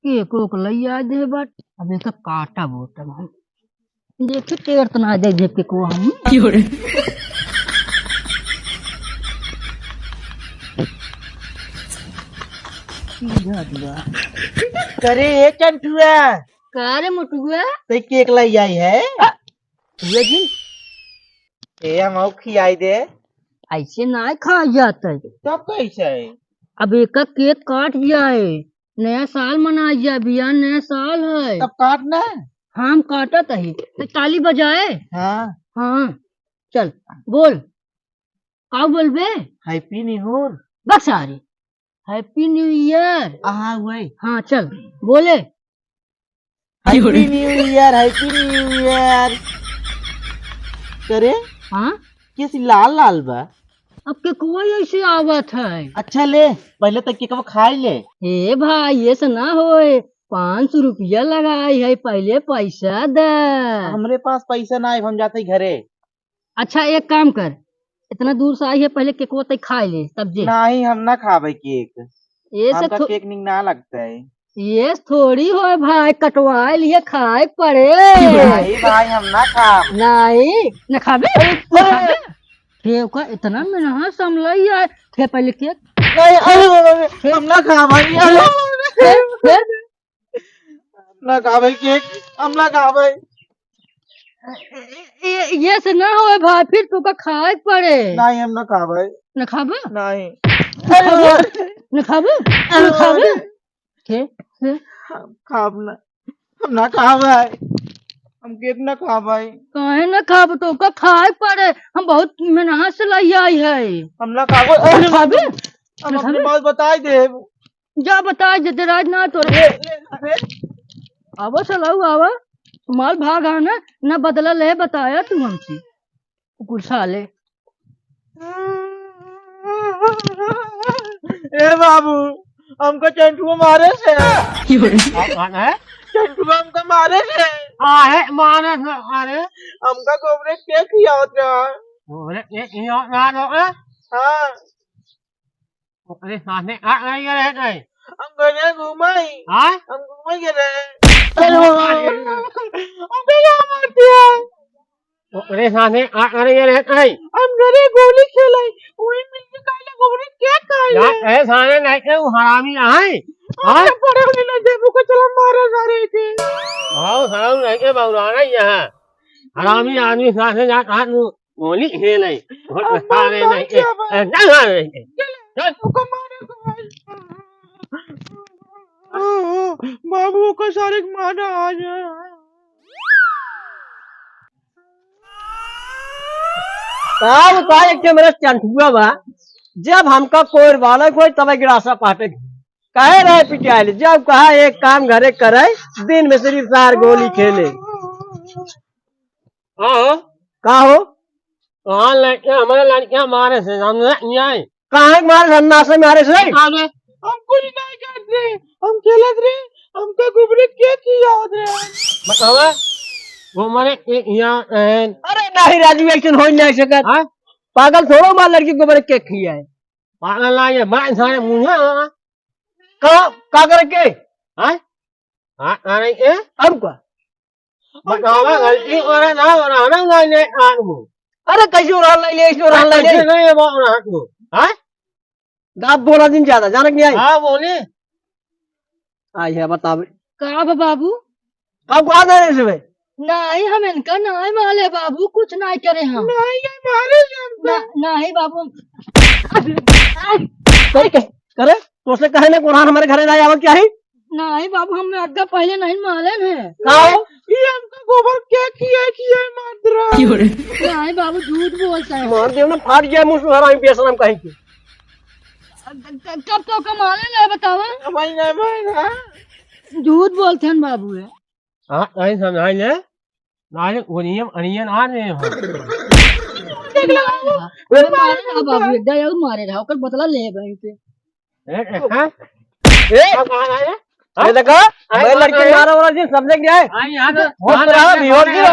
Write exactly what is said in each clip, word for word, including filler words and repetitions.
केक ओक लइया दे बट, अब एका काटा बोतल हम। देखे टेर त ना दे दे केको हम। क्यों रे? करे ए चंटुआ। का रे मोटुआ? तै केक लइ आई है? ये जी। ए, हम खियाई दे। ऐसे ना खाया जाता है। तब कैसे है? अब एका केक काट जाए, नया साल मनाया जाए, भैया नया साल है। तब काट ना। हाँ, हम काटत ही। तो ताली बजाए। हाँ। हाँ, चल, बोल। का बोलबे? Happy New Year। बस आ रही। Happy New Year। हाँ, वही। हाँ, चल, बोले। Happy New Year, Happy New Year। करे? हाँ? कैसी लाल लाल बा? अब केकवा ऐसे आवत है? अच्छा ले, पहले तो केकवा खाई ले। ए भाई, ये से ना होए, पाँच सौ रुपया लगाई है, पहले पैसा दे। हमरे पास पैसा ना है, हम जाते ही घरे। अच्छा, एक काम कर, इतना दूर से आई है, पहले केकवा तय खाए ले, तब जे। नहीं, हम ना खाबे केक। ये से हमका थो-, केक निक ना लगता है। ये थोड़ी होए भाई, कटवाए लिए खाए पड़े। नहीं भाई, हम ना खाब। नहीं, न खाबे, न खाबे। थे ओका इतना मेहनत से हम लई आए, थे पहले केक। नहीं, अरे, अरे, अरे, हम ना खाब भाई, अरे। थे, थे। हम ना खाबे केक, हम ना खाबे। ए, ए, ये से ना होए भाई, फिर तोका खाए के पड़े। नहीं, हम ना खाबे। ना खाबे? नहीं। ना खाबे? अरे, ना खाबे? अरे, ना खाबे? अरे। के? के? हम खाब ना। हम ना खाबे। हम केक ना खाबे। काहे ना खाबे? तोका खाए के पड़े। हम बहुत मेहनत से लई आई है। हम ना खाबे। ना खाबे? हम ना अपनी खाबे? बात बताई दे। जा बताई दे, राज ना तो। ले, ले, ले। आवा साला, आवा। माल भाग आ ना, ना बदला ले बताया तू हमसे। कुकुर साले। ए बाबू, हमका चंटुआ मारे से। कौन है? चंटुआ हमका मारे से। अरे, मारे से, अरे। हमका गोबरे के खियावत रहा। गोबरे के खियावत रहा तो, ए? हाँ। ओकरे साथे का करे रहे गए? हम घरे घूमे। हाँ? हम घूमे गए रहे। अरे बाबा। अबे क्या मारती है? ओकरे साथे का करे रहे गए? हम घरे गोली खेले। वही मिलके कहले गोली क्या खाए? यार, ए सारे नहीं के वो हरामी है। हाँ? हम बड़े होने ना देबू को चला मारा सारे के। हाँ, हराम नहीं के बौराना ही है। हरामी आदमी साथे जात हाथ गोली खेले। अम्मा, सारे मार नहीं, दिया ए, भाई। ए, चल, चल, चल। चल। ओका मारे को भाई। बाबू, ओका सारे के मारा आज। का बताई, एक ठे मेरा चंटुआ बा, जब हमका कोई बालक होई, तब गिलासा पाटे। कहे रहे पिटाइल, जब कहा एक काम घरे करे, दिन में सिर्फ चार गोली खेले। हाँ हो। का हो? हाँ, लड़के, हमारे लड़के मारे से, हम नहीं आए। कहाँ के मारे, सन्नासे मारे से? अरे, हम कुछ नहीं करते, हम खेलत रहे, हमका गोबरे के खियावत रहे। बतावा, गोबरे के खियावत रहे। अरे नहीं राजू, ऐसन हो नहीं सकत। हाँ? पागल थोड़ो मार लड़की गोबरे के खियाए। पागल ना ये, मैं सारे मुंह का, का करे के? हाँ? हाँ, अरे के? हम का? बतावा, गलती करे ना, और आना ना ले आदमी। अरे, कैसे उड़ा ले, ले, ऐसे उड़ा ले, ले। कैसे नहीं है, बाप रहा तू? हाँ? आप बोला दिन ज्यादा, जाने के नहीं आई? हाँ, बोले। आई है, बतावे। का बा बाबू? का बुआ दे रहे से भाई? नहीं, हम इनका नहीं मारे बाबू, कुछ नहीं करे हम। नहीं, ये मारे हमका। ना, नहीं बाबू, हम करे के, करे? तोसे कहे ने कुरान हमारे घरे ना आवत क्या है? नहीं बाबू, हम अग्गा पहले नहीं मारे हैं। का हो? ये हमका गोबर के खिया खिया मार रहा है। नहीं बाबू, झूठ बोलता है। मार देव ना, फाट गया मुंह से, हरामी बेशरम कहीं के। क-, क-, कब तो कमाले ले बतावा? भाई ना, भाई ना। झूठ बोलते हैं बाबू ये। हाँ, नहीं समझाई ले। नाले ओनियम अनियन आ रहे हैं। देख लो बाबू, अरे मारे रहा बाबू, एक दाई और मारे रहा, ओकर बदला ले बहन से। ए, ए, हाँ? ए? अब आ रहा है? हाँ? ये देखा, अरे, मैं लड़की अरे। मारा वाला जी, समझे कि नहीं? हाँ, यहाँ तो होश में रहा, बेहोश नहीं रहा।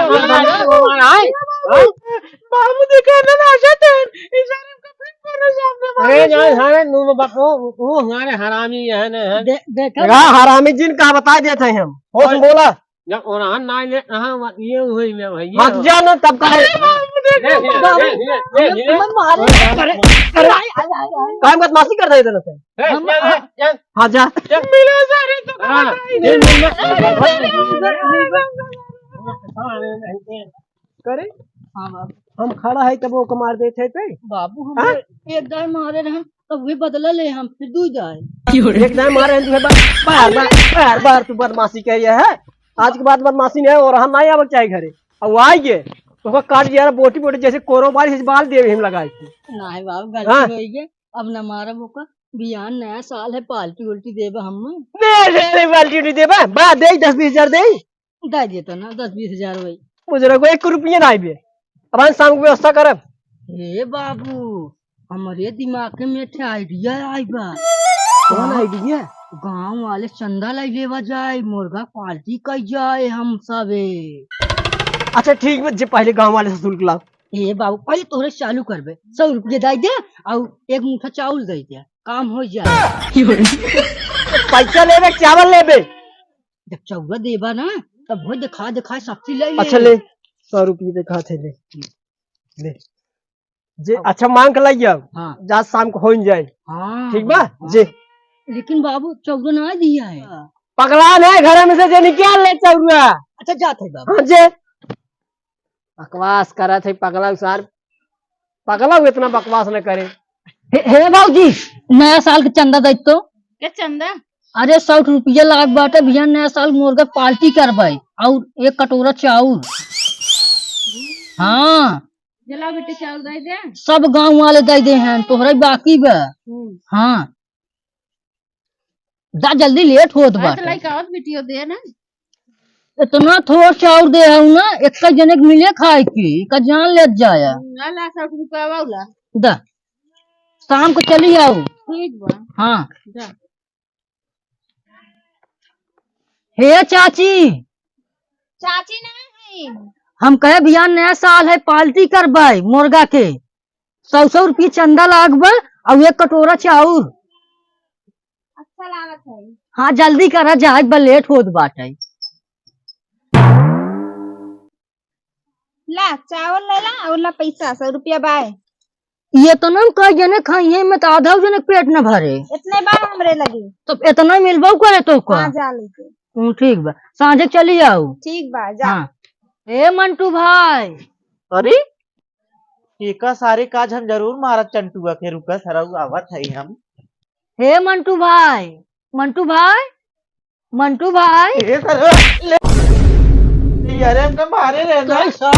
बाबू देखा ना, नाशा थे, इशारे का फिर पूरे सामने अरे, मारा। जान, हमारे नू-, वो, वो हमारे हरामी है ना, है। दे-, देखा? हाँ, हरामी जिन का बता देते हैं हम। होश में बोला। जब ओरहन ना ले, कहाँ वा-, ये हुई में भैया। मत जा ना, तब का है। ले, ले, ले, ले, ले, ले। हम मारे। अरे, अरे, अरे, अरे। काम बदमाशी कर रहे थे ना। ए, हम जा, जा, जा। हाँ, जा। मिला सारे तो हाँ, ये मिला। करे? हाँ, बाबू। हम खड़ा है, तब वो को मार देते थे। बाबू, हम हाँ? एक दाई मारे रहे, तब वही बदला ले हम, फिर दू दाई। एक दाई मारे हैं, तू है बा-, बार, बार, बार, बार तू बदमाशी कह रहा है। आज के बाद बदमाशी नहीं है, और हम नहीं आवे चाहे घरे। अब वो आएंगे, तो ओका काट दिया, बोटी बोटी, जैसे कोरो बाल, इस बाल देवे हम लगाए थे। नहीं बाबू, गलती हाँ? हो गई, अब न मारब ओका। बिहान नया साल है, पार्टी उल्टी देबा हम। नहीं, नहीं, नहीं, पार्टी उल्टी देबा, बा, दे, दस बीस हजार दे। दे देता ना, दस बीस हजार वही। मुझे को एक रुपया ना आइबे। अब आज शाम को व्यवस्था करब। हे बाबू, हमरे दिमाग में एक ठे idea आइबा। कौन idea? गांव वाले चंदा लाई लेवा जाए, मुर्गा पार्टी कई जाए हम सबे। अच्छा ठीक बा, जे पहले गांव वाले से शुल्क लाओ। ए बाबू, पहले तोहरे चालू करबे, सौ रुपये दे दे, और एक मुठा चाउर दे दे, काम हो जाए। पैसा लेबे, चावल लेबे। जब चउरा देबा ना, तब वो देखा देखा सब्जी ले ले। अच्छा ले, सौ रुपये देखा थे, ले, ले। जे अब अच्छा मांग के लाई आओ। हाँ। जा शाम को हो जाए। हाँ, ठीक बा? हाँ। जे। लेकिन बाबू चउरा ना दिया है। पगला नहीं, घर में से जे निकाल ले चउरा। अच्छा जात है बाबू। हाँ जे। बकवास करत है पगला सार। पगला हूँ, इतना बकवास न करे। हे, हे बाबूजी, नया साल के चंदा दे तो। के चंदा? अरे सौ रुपया लाग बाटे भैया, नया साल मुर्गा पार्टी करबे और एक कटोरा चाउर। हाँ। जला बेटे चाउर दे दे। सब गांव वाले दे दे हैं, तोहरा ही बाकी बा। हम्म। हाँ। जा जल्दी, लेट होत हाँ, बाटे। तो लइका आवत बिटियो दे ना। इतना थोड़ चाउर दे हऊ ना, एक जने के मिले खाए के, का जान लेत जाया। हम्म, ला, ला, सौ रुपया वाला। दा। शाम को चली आओ। ठीक बा। हाँ। जा। हे चाची। चाची ना है। हम कहे भैया नया साल है, पार्टी करबे मुर्गा के। सौ सौ रुपये चंदा लागबे और एक कटोरा चाउर। अच्छा लागत है। हाँ, जल्दी करा, जाए बा, लेट होत बाटे। ला, चावल ले ला और ला पैसा, सौ रुपया बाय। ये तो ना कई जने खाई है, मैं तो आधा जने के पेट न भरे। इतने बाय हमरे लगे। तो इतना मिलबो करे तो का? हाँ, जा लेके। हम्म, ठीक बा, सांझे चली आओ। ठीक बा, जा। हाँ। ए मंटू भाई। अरे, एका सारे काज हम जरूर मारत चंटुआ के, रुका सरऊ आवत है हम। हे मंटू भाई, मंटू भाई, मंटू भाई। ए सर, ले, अरे हमका मारे रहे ना। कैसा?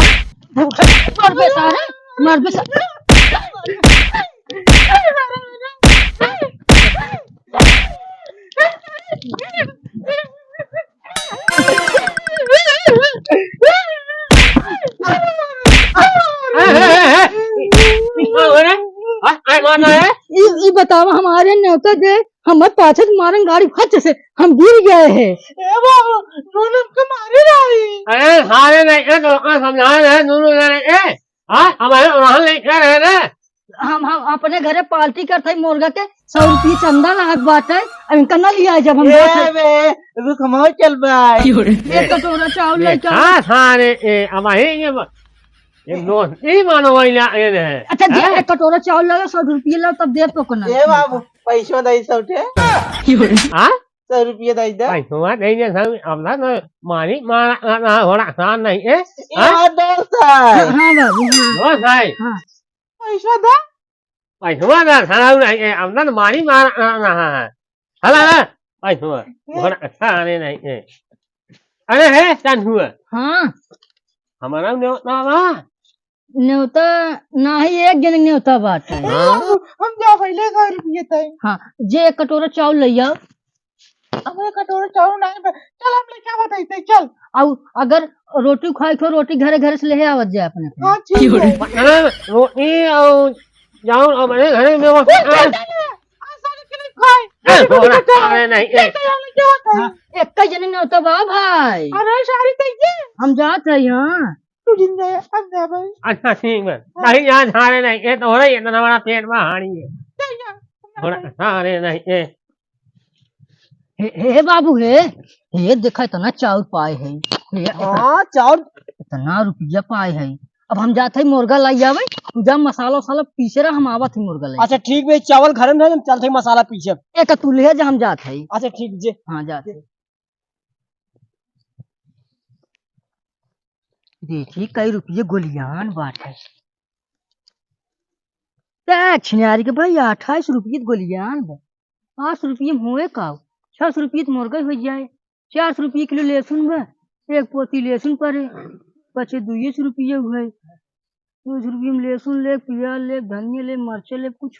मर बे सारे, मर बे सारे। ए, ए, ए, ए। का हो रे? हाँ, का बात है? ई, ई बतावा, हमारे न्योता दे, हमारे पाछे से मारन गाड़ी फट से, हम गिर गए हैं। ए बाबू, तूने हमको मारे रही। अरे, सारे नहीं, ए, तो का समझा रहे, दोनों जने, ए? हाँ, हमारे वहाँ लेके रहे ना। हम, हम अपने घरे पार्टी करत हई मुर्गा के, सौ रुपये चंदा लागत बाटे, अब इनका ना लिया जब हम ए जात हई। बे, रुक, हम चल भाई। एक कटोरा चाउर ए, लेके आओ। हाँ, सारे, ए, अब हे, ये ब-, ये दोस्त, ये मानो वही ना, ये है। अच्छा, जे हैं? एक कटोरा चाउर लाओ, सौ रुपये लाओ, तब दे तो को ना। ए बाबू, पैसो दे सौ ठे। हाँ? सौ रुपये दे दे। पैसवा दे दे, सौ, अब ना, ना, मारी, मारा, ना, ना, होड़ा, सान नहीं, ए? ए, हाँ? हाँ, दोस्त है। हाँ, हाँ, बाबू, हाँ। दोस्त है। हाँ। पैसा दा। पैसवा दा, साला, उ नहीं, ए, अब ना मारी मार, आ, आ, आ, आ। हला, हला, पैसवा। बड़ा अच्छा, अरे नहीं, ए। अरे हे, चंदुआ। हाँ। हमारा न्योता बा। न्योता नाही, एक जन न्योता बाटे। हाँ। हम जा पहले घर रुकिए तय। हाँ, जे एक कटोरा चाउर ले आओ। अब एक कटोरा चाउर नहीं बा। चल, हम लेके आवत हई, चल। अउ अगर रोटी खाए के हो, रोटी घरे घरे से ले आवत जाए अपने अपने। हाँ, ठीक है। मतलब, रोटी और चाउर अपने घरे में वो ए, चल, चल, चल। आज सारे के लिए खाए। ए, थोड़ा, अरे, नहीं, ए। हाँ, एक का जने न होता बा भाई। अरे सारी कहिए। हम जात है यहाँ। तू जिंदा है, अंधा भाई। अच्छा, ठीक बा। नहीं, यहाँ झाड़े नहीं, ये तो हो रही है, इतना बड़ा पेट में हाड़ी है। चल जा। थोड़ा, हाँ, अरे नहीं, ए। हे, हे, हे बाबू, हे, हे देखा, इतना चाउर पाए है। हे, हाँ, चाउर। इतना रुपया पाए है। अब हम जात है मुर्गा लाई जावे, तू जा मसाला वसाला पीसे रहा, हम आवत है मुर्गा लाई। अच्छा, ठीक बा, चावल घर में है, हम चलते हैं मसाला पीसे। एक तू ले जा, हम जात है। अच्छा, ठीक जे। हाँ, जात है। देखी, कई रुपये गोलियान बाटे। त छिनारी के भाई, अट्ठाईस रुपये त गोलियान बा। पाँच रुपये में होए का? छह सौ रुपये त मुर्गा हो जाए। चार सौ रुपये किलो लहसुन बा। एक पोती लहसुन परे, बचे दुइये सौ रुपये हुए। दो सौ रुपये में लहसुन ले, प्याज ले, धनिया ले, मरचा ले, कुछ।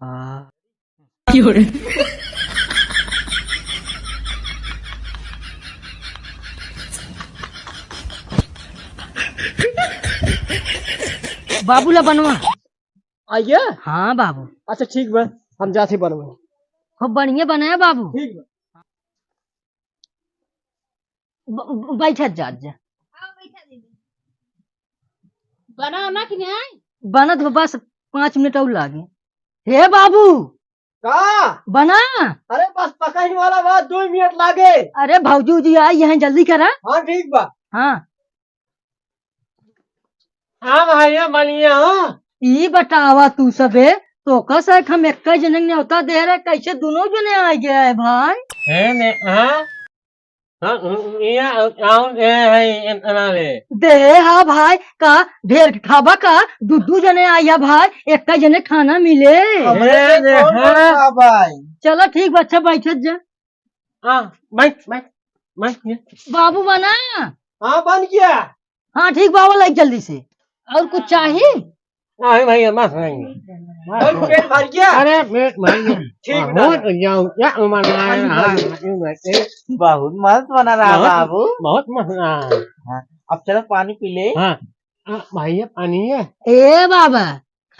हाँ। बाबू ला बनवा। आइए। हाँ बाबू। अच्छा ठीक बा, हम जाते बनवा। खूब बढ़िया बनाया बाबू। ठीक बा। ब-, ब-, बैठत जात जा। बना ना कि नहीं? बनत बा, बस पाँच मिनट और लागे। हे बाबू। का? बना। अरे बस पकने वाला बा, दो मिनट लागे। अरे भौजी उजी आई हैं, जल्दी करा। हाँ ठीक बा। हाँ। हाँ भैया, बढ़िया हो। ई बतावा तू सबे, तो कस है हम एक जने नेवता दे रहे, कैसे दोनों जने आ गया है भाई? है ने, हाँ? हाँ, ये आउन दे है इतना ले। दे हा भाई, का ढेर खाबा का? दू दू जने आया भाई, एक जने खाना मिले। हमरे से दे, कौन हाँ। खाबा है? चलो ठीक बा, अच्छा बैठत जा। हाँ, बैठ, बैठ, बैठ, ये। बाबू बना। हाँ, बन गया। हाँ, ठीक बा, आवा लाइक जल्दी से। और कुछ चाही? नहीं भैया, बस नहीं। और पेट भर गया? अरे, पेट भर गया। ठीक बहुत बना। जाओ, क्या उम्र है? हाँ, हाँ, हाँ। बहुत मस्त बना रहा बहुत, बाबू। बहुत मस्त रहा। हाँ, अब चलो पानी पी ले। हाँ, हाँ, भैया, पानी है? ए बाबा,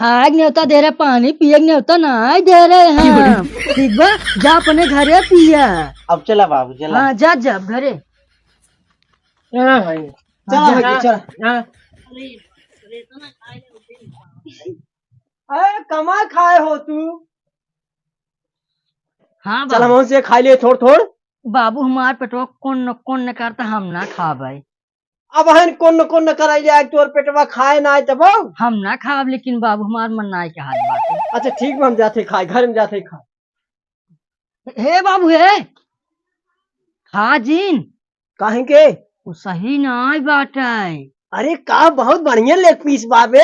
खाए के नेवता दे रहे, पानी पिए के नेवता नाहीं दे रहे हैं। ठीक बा, जा अपने घरे पिया। अब चला बाबू, चला। हाँ, जा, जा, घरे। चला भाई। चला हाँ, भाई, हाँ, चला। हाँ। अरे, कमा खाए हो तू? हाँ चल, बाबू। हम से खाई लिए थोड़ थोड़। बाबू, हमार पेटवा कौन न कौन न करता, हम ना खाबै। अब हन कौन न कौन न कराई ले, आज तोर पेटवा खाए ना आए तब। हम ना खाब, लेकिन बाबू, हमार मन ना आए के हाल बाटे। अच्छा, ठीक बा, हम जाते खाए, घर में जाते खाए। हे बाबू, हे, खा जिन। काहे के? उ सही नाई बाटै। अरे का बहुत बढ़िया leg piece बा बे।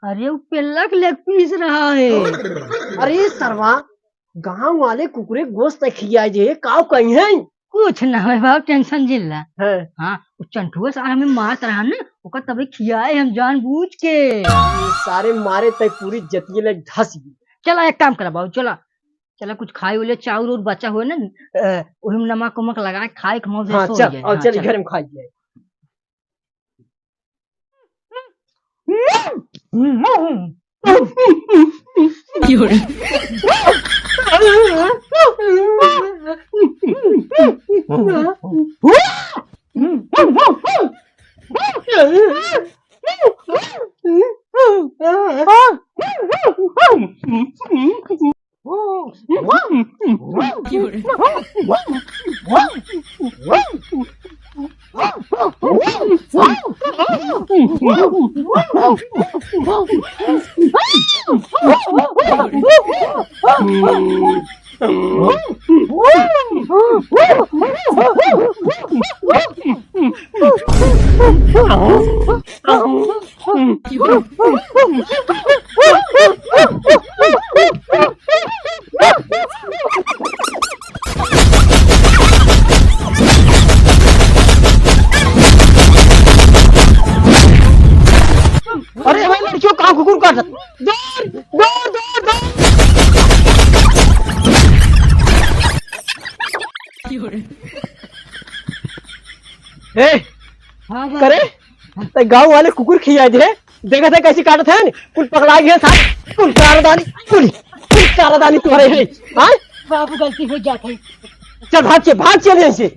अरे उ पेल्ला के leg piece रहा है। अरे सरवा, गांव वाले कुकुरे गोश्त खियाए जे, का कहीं है? कुछ ना है बाबू, tension जिन ला। हाँ। हाँ, उ चंटुआ सारा हमें मारत रहा ना, ओकर तबे खियाए हम जानबूझ के। ये सारे मारे तै पूरी जतिये ले धस गई। चला एक काम करा बाबू, चला। चला कुछ खाए उले, चाउर उर बचा हुए ना, अ, ओही में नमक उमक लगा के खाए के मौज हाँ, सो चल, जाए। और हाँ, चल, चल। घर में खा जाए। अरे भाई, लड़कियों का कुकुर काट। दौड़, दौड़, दौड़, दौड़। ए, हाँ, करे? ते गाँव वाले कुकुर खिया दे, देखा था कैसे काटत है, कुल पकड़ा गया था, कुल काट डाली, कुल। सारा दानी तुम्हारे है। हाँ? बाबू, गलती हो जात है। चल भाग के, भाग चल यहाँ से।